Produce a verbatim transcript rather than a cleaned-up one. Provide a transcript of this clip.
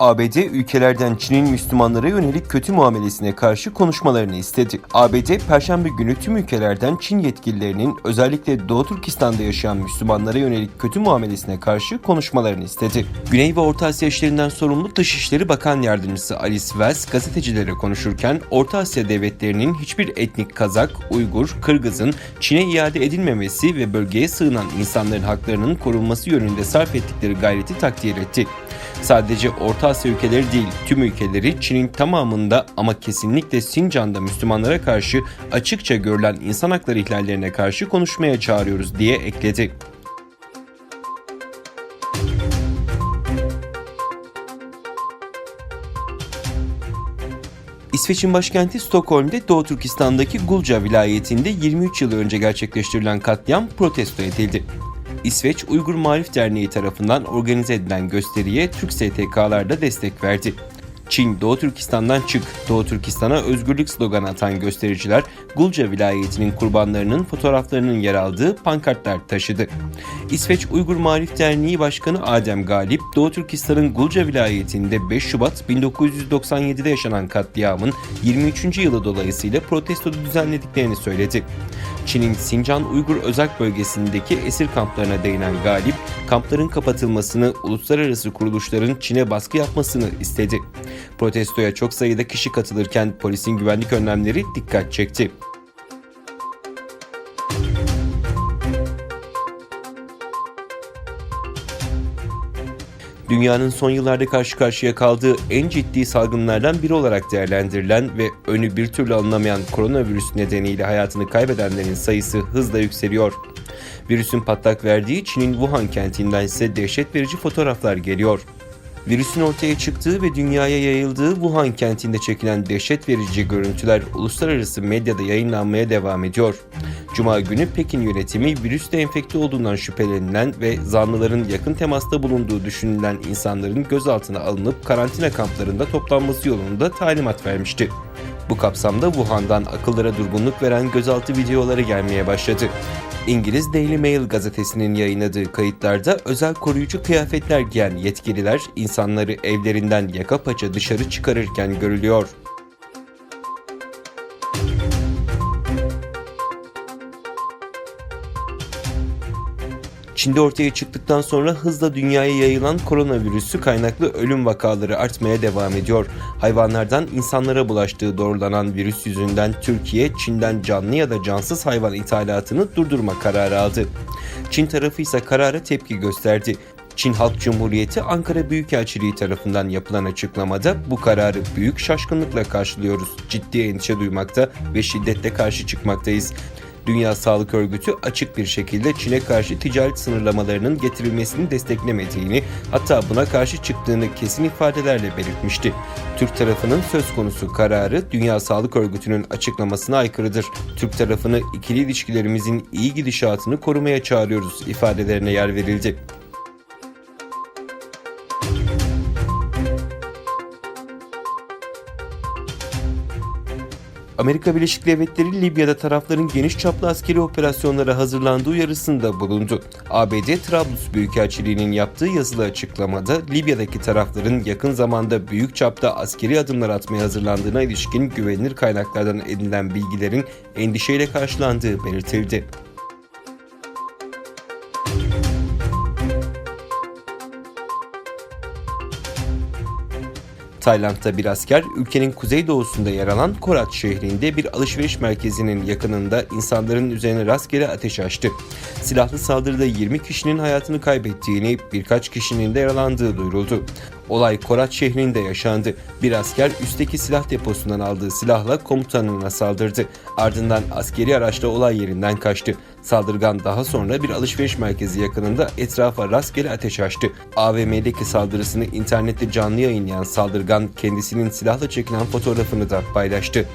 A B D ülkelerden Çin'in Müslümanlara yönelik kötü muamelesine karşı konuşmalarını istedi. A B D Perşembe günü tüm ülkelerden Çin yetkililerinin özellikle Doğu Türkistan'da yaşayan Müslümanlara yönelik kötü muamelesine karşı konuşmalarını istedi. Güney ve Orta Asya işlerinden sorumlu Dışişleri Bakan Yardımcısı Alice Wells gazetecilere konuşurken Orta Asya devletlerinin hiçbir etnik Kazak, Uygur, Kırgız'ın Çin'e iade edilmemesi ve bölgeye sığınan insanların haklarının korunması yönünde sarf ettikleri gayreti takdir etti. Sadece Orta Asya ülkeleri değil, tüm ülkeleri Çin'in tamamında ama kesinlikle Sincan'da Müslümanlara karşı açıkça görülen insan hakları ihlallerine karşı konuşmaya çağırıyoruz diye ekledi. İsveç'in başkenti Stockholm'de Doğu Türkistan'daki Gulca vilayetinde yirmi üç yıl önce gerçekleştirilen katliam protesto edildi. İsveç Uygur Maarif Derneği tarafından organize edilen gösteriye Türk S T K'lar da destek verdi. "Çin, Doğu Türkistan'dan çık, Doğu Türkistan'a özgürlük" sloganı atan göstericiler Gulca vilayetinin kurbanlarının fotoğraflarının yer aldığı pankartlar taşıdı. İsveç Uygur Maarif Derneği Başkanı Adem Galip, Doğu Türkistan'ın Gulca vilayetinde beş Şubat bin dokuz yüz doksan yedide yaşanan katliamın yirmi üçüncü yılı dolayısıyla protesto düzenlediklerini söyledi. Çin'in Sincan Uygur Özerk Bölgesi'ndeki esir kamplarına değinen Galip, kampların kapatılmasını, uluslararası kuruluşların Çin'e baskı yapmasını istedi. Protestoya çok sayıda kişi katılırken polisin güvenlik önlemleri dikkat çekti. Dünyanın son yıllarda karşı karşıya kaldığı en ciddi salgınlardan biri olarak değerlendirilen ve önü bir türlü alınamayan koronavirüs nedeniyle hayatını kaybedenlerin sayısı hızla yükseliyor. Virüsün patlak verdiği Çin'in Wuhan kentinden ise dehşet verici fotoğraflar geliyor. Virüsün ortaya çıktığı ve dünyaya yayıldığı Wuhan kentinde çekilen dehşet verici görüntüler uluslararası medyada yayınlanmaya devam ediyor. Cuma günü Pekin yönetimi virüsle enfekte olduğundan şüphelenilen ve zanlıların yakın temasta bulunduğu düşünülen insanların gözaltına alınıp karantina kamplarında toplanması yolunda talimat vermişti. Bu kapsamda Wuhan'dan akıllara durgunluk veren gözaltı videoları gelmeye başladı. İngiliz Daily Mail gazetesinin yayınladığı kayıtlarda özel koruyucu kıyafetler giyen yetkililer insanları evlerinden yaka paça dışarı çıkarırken görülüyor. Çin'de ortaya çıktıktan sonra hızla dünyaya yayılan koronavirüsü kaynaklı ölüm vakaları artmaya devam ediyor. Hayvanlardan insanlara bulaştığı doğrulanan virüs yüzünden Türkiye, Çin'den canlı ya da cansız hayvan ithalatını durdurma kararı aldı. Çin tarafı ise karara tepki gösterdi. Çin Halk Cumhuriyeti Ankara Büyükelçiliği tarafından yapılan açıklamada bu kararı büyük şaşkınlıkla karşılıyoruz, ciddi endişe duymakta ve şiddetle karşı çıkmaktayız. Dünya Sağlık Örgütü açık bir şekilde Çin'e karşı ticaret sınırlamalarının getirilmesini desteklemediğini, hatta buna karşı çıktığını kesin ifadelerle belirtmişti. Türk tarafının söz konusu kararı Dünya Sağlık Örgütü'nün açıklamasına aykırıdır. Türk tarafını ikili ilişkilerimizin iyi gidişatını korumaya çağırıyoruz ifadelerine yer verildi. Amerika Birleşik Devletleri Libya'da tarafların geniş çaplı askeri operasyonlara hazırlandığı uyarısında bulundu. A B D Trablus Büyükelçiliği'nin yaptığı yazılı açıklamada Libya'daki tarafların yakın zamanda büyük çapta askeri adımlar atmaya hazırlandığına ilişkin güvenilir kaynaklardan edinilen bilgilerin endişeyle karşılandığı belirtildi. Tayland'da bir asker ülkenin kuzeydoğusunda yer alan Korat şehrinde bir alışveriş merkezinin yakınında insanların üzerine rastgele ateş açtı. Silahlı saldırıda yirmi kişinin hayatını kaybettiğini, birkaç kişinin de yaralandığı duyuruldu. Olay Korat şehrinde yaşandı. Bir asker üstteki silah deposundan aldığı silahla komutanına saldırdı. Ardından askeri araçla olay yerinden kaçtı. Saldırgan daha sonra bir alışveriş merkezi yakınında etrafa rastgele ateş açtı. A V M'deki saldırısını internette canlı yayınlayan saldırgan kendisinin silahla çekilen fotoğrafını da paylaştı.